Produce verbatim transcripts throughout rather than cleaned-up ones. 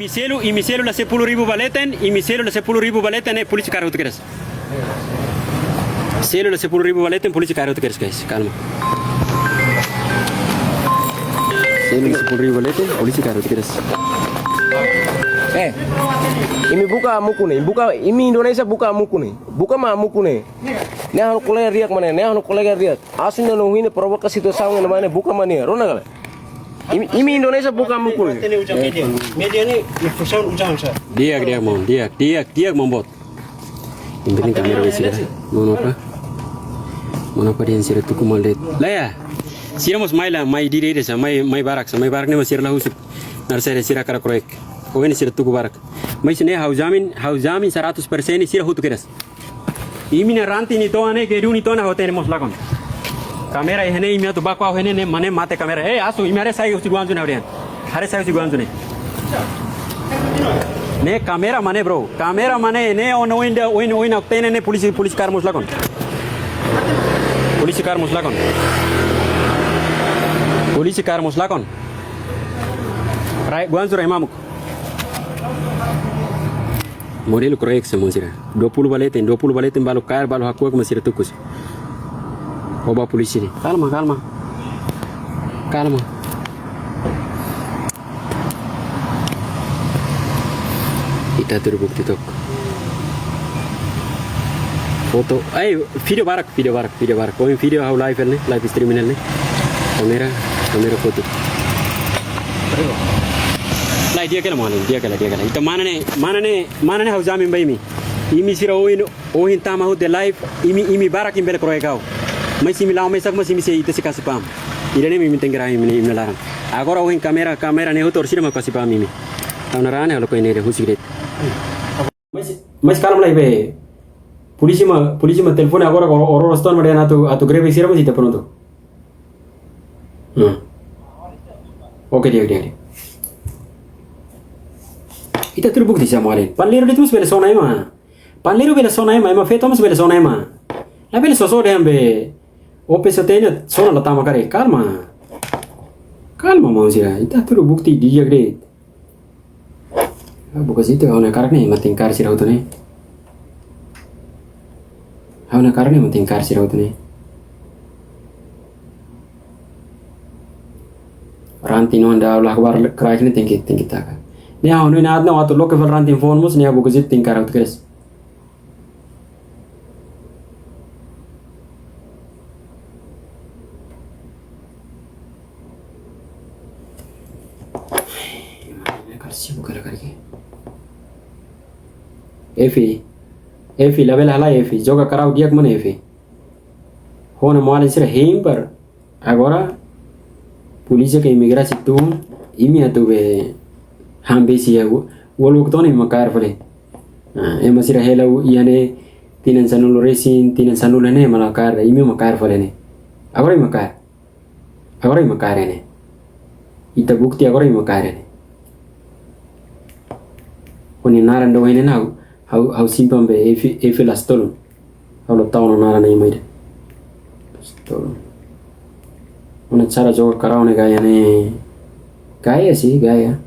Imi selu, imi selu la sepuluh ribu ba leten, imi selu la sepuluh ribu ba leten, ne'e polísia kaer hotu kedas. Selu la sepuluh ribu ba leten, polísia kaer hotu kedas, guys. Kalma. Selu la sepuluh ribu ba leten, polísia kaer hotu kedas. Eh, imi buka mukun ne'e, buka, imi Indonesia buka mukun ne'e. Buka mak mukun ne'e. Ne'e ha'u-nia kolega di'ak mak ne'e, ne'e ha'u-nia kolega di'ak. Asu ne'e no hine provoka situasaun ne'e mak ne'e, buka mak ne'e. Rona ka lae? Imi, imi Indonesia buka mukun ne'e. Tene uca media. Media ne'e informasaun uca sa. Di'ak, di'ak, maun. Di'ak, di'ak, di'ak, maun boot. Imi bele kámera be sira. Maun apa? Maun apa dehan sira tuku mal de'it. Lae. Sira mós mai la, mai diri de'it sa, mai, mai barak sa, mai barak ne'e mak sira la husik. Naran sira, sira hakarak kroek. Ohin sira tuku barak. Maibé ne'e ha'u jamin, ha'u jamin seratus persen sira hotu kedas. Imi-nia ranting uitoan ne'e, gedung uitoan ne'e, hotu ne'e mós lakon. Kámera iha ne'e, imi atu baku ha'u iha ne'e, ne'e mak ne'e mate kámera. Eh, asu, imi haree sai husi Guangzhou ne'e ha'u dehan. Haree sai husi Guangzhou ne'e. Ne'e kámera mak ne'e, bro. Kámera mak ne'e, ne'e ona oin ida, oin, oin ona tene ne'e polísia, polísia kaer mós lakon. Polísia kaer mós lakon. Polísia kaer mós lakon. Rai, Guangzhou rai mamuk. Modelu kroek sa maun sira. Dua puluh ba leten, dua puluh ba leten balu kaer, balu hakuak mak sira tuku sa. Ho ba polísia ne'e. Kalma, kalma. Kalma. Ita tuir bukti took. Foto, ai, vídeo barak, vídeo barak, vídeo barak. Ohin vídeo ha'u live ne'e, live streaming ne'e. Kámera, kámera foto. Lae, di'ak hela maun, di'ak hela, di'ak hela. Ita mana ne'e, mana ne'e, mana ne'e ha'u jamin ba imi. Imi sira oin, ohin tama hotu iha live, imi, imi barak imi bele kroek ha'u. Maibé imi la'o mesak, maibé imi sei, ita sei kasi paham. Ida-ne'e imi tenke rahi imi, imi laran. Agora ohin kámera, kámera ne'e hotu orsida mak kasi paham imi. Ha'u-nia raan ne'e ha'u lakohi ne'e de'it, husik de'it. Maibé, maibé kalma lai be. Polísia mak, polísia mak telefone agora, agora, agora, agora, atu, atu greve sira maibé ita prontu. Hmm. Oke, di'ak, di'ak, di'ak. Ita tuir bukti sa maun. Panleiru de'it mós bele sona ema. Panleiru bele sona ema, ema feto mós bele sona ema. La bele soso dehan be. O P S T ne'e sona la tama karik. Kalma. Kalma maun sira. Ita tuir bukti di'ak de'it. Ah, buka situ, ha'u-nia kaer ne'e mak tenke kaer sira hotu ne'e. Ha'u-nia kaer ne'e mak tenke kaer sira hotu ne'e. Ranting no anda Allah Akbar kraik ne'e tenke, tenke taka. Ne'e ha'u-nia aat no atu loke fali ranting foun mós, ne'e buka situ tenke kaer hotu kedas. Efi, Efi, labele halai Efi, joga karau di'ak mak ne'e Efi. Hona moale sira hempar. Agora, polísia ka imigrasi tun, imi atu be hambe si ya, wal wak toni mak kaer fali. Ah, ema sira hela u iha ne'e tinan sanulu resin, tinan sanulu ne'e mak la kaer, imi mak kaer fali ne'e. Agora imi mak kaer. Agora imi mak kaer ne'e. Ita bukti agora imi mak kaer ne'e. Ha'u-nia naran do hene nau. Ha'u, ha'u simpan be Efi, Efi Lastolon. Ha'u la tau ona naran ne'e mai ida. Lastolon. Ona cara joga karau ne'e gaya ne'e. Gaya sih, gaya.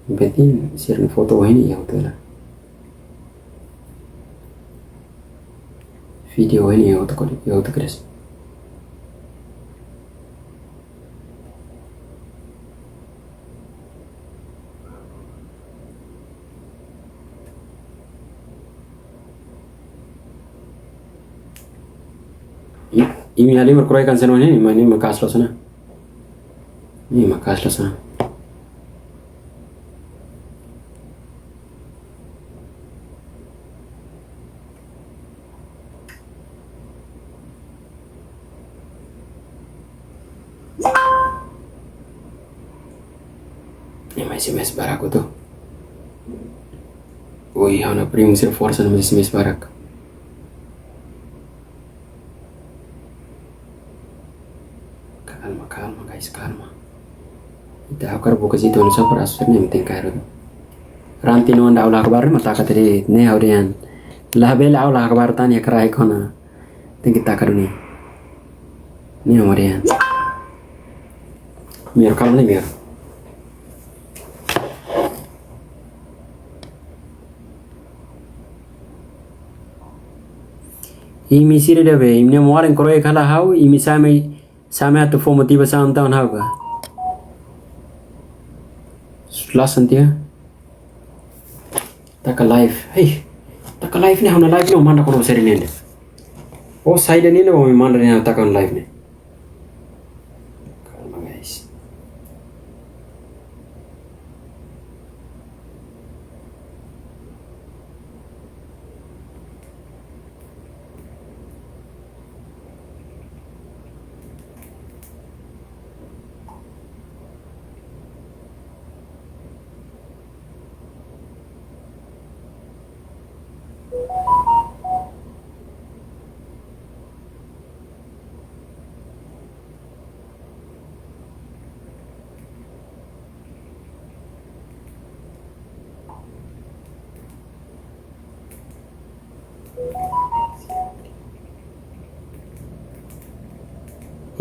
Yang penting sira-nia foto hene iha hotu hela. Vídeo hene iha hotu kodi, iha hotu kedas. I, imi halimar kroik hanesan ne'e, imi, imi maka'as loos ona. Imi maka'as loos ona. Ema S M S barak hotu. Oi, ha'u-nia primu sira forsa ne'e S M S barak. Kalma, kalma, guys, kalma. Ita hakarak buka situ anu sapa rasu ne'e tenke kaer. Ranting no anda Allah Akbar ne'e mak taka tadi ne'e ha'u dehan. Labele Allah Akbar tan iha kraik ona. Tenke taka duni. Ne'e ha'u dehan. Miar kalma ne'e miar. Imi sira ida be, imi-nia moalan kro'ik halo ha'u, imi same, same atu fó motivasaun tan ha'u ka. Lasan tiha. Taka live. Hei. Taka live ne'e, ha'u-nia live ne'e, manda kona seri nende. Oh, saida ne'e, ne'e, manda ne'e, taka live ne'e. Kalma, guys.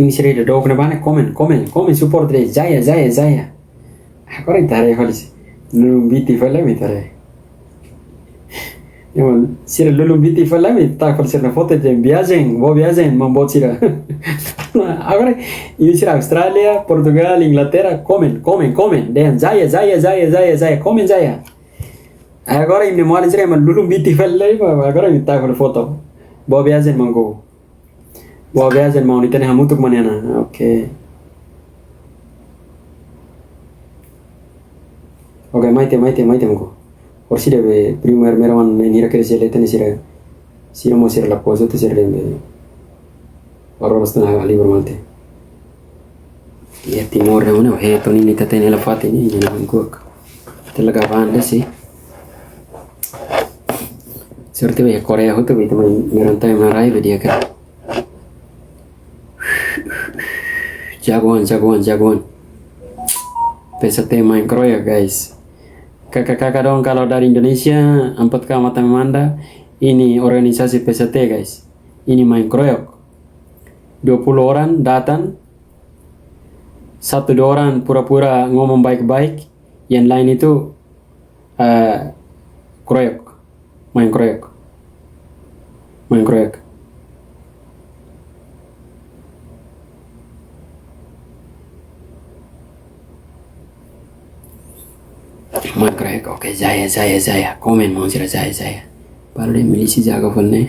Imi sira ida dook ne'ebá ne'e, komen, komen, komen, support de'it, Jaya, Jaya, Jaya. Agora ita haree, holis. Lulun Biti fali ita haree. Ya, man, sira Lulun Biti fali ita fali sira-nia foto dehan viajen, boa viajen, maun boot sira. Agora, imi sira Austrália, Portugal, Inglaterra, komen, komen, komen. Dehan Jaya, Jaya, Jaya, Jaya, Jaya, komen Jaya. Agora imi-nia moalan sira ema Lulun Biti fali, agora ita fali foto. Boa viajen, maun ko. Boa viajen, maun, ita-nia hamutuk manena. Oke. Oke, maite, maite, maite, maun ko. Horisehik be primu, primeiru wan ne'e hira kere sira leten sira. Sira mós sira la pozo te sira lembra. Ora basta na ali bermante. Ya Timor ne'e, mana, he, toni ni taten elefante ni, ni nangkuk. Tela gaban de si. Sorte be Korea hotu be teman merontai marai be di'ak ka. Jagoan, jagoan, jagoan. P S T main kro'ik, guys. Kakak, kakak dong, kalau dari Indonesia, ampat ka matan manda, ini organisasi P S T, guys. Ini main kro'ik. Dua puluh orang datang, satu dua orang pura-pura ngomong baik-baik, yang lain itu, eh, kro'ik, main kro'ik, main kro'ik. Main kro'ik, oke, Jaya, Jaya, Jaya. Komen, maun sira, Jaya, Jaya. Baru dehan milisi jaga fali ne'e.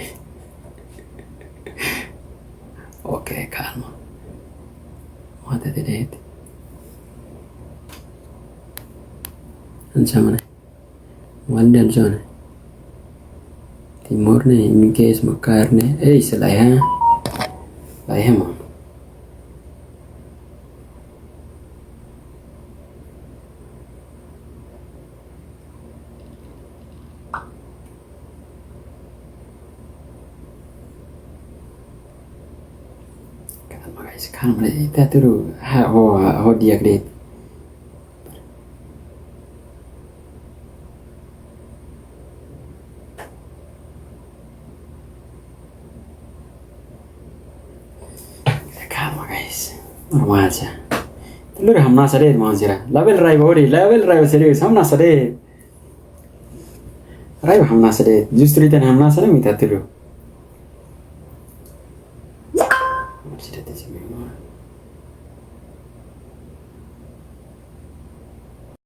Oke, kalma. Mata tidak. Hanesan mana? Wan dan zona. Timor ne'e, imi ke'es makaer ne'e. Eh, se laiha. Laiha, maun. Kalma, guys, kalma. Ita tudu. Ha, ho, ho di'ak de'it. Kalma, guys. Normál sa. Lura hamnasa de'it, maun sira. Labele raiba hodi, labele raiba serius, hamnasa de'it. Raiba hamnasa de'it. Justru ita-nia hamnasa ne'e mak ita tudu.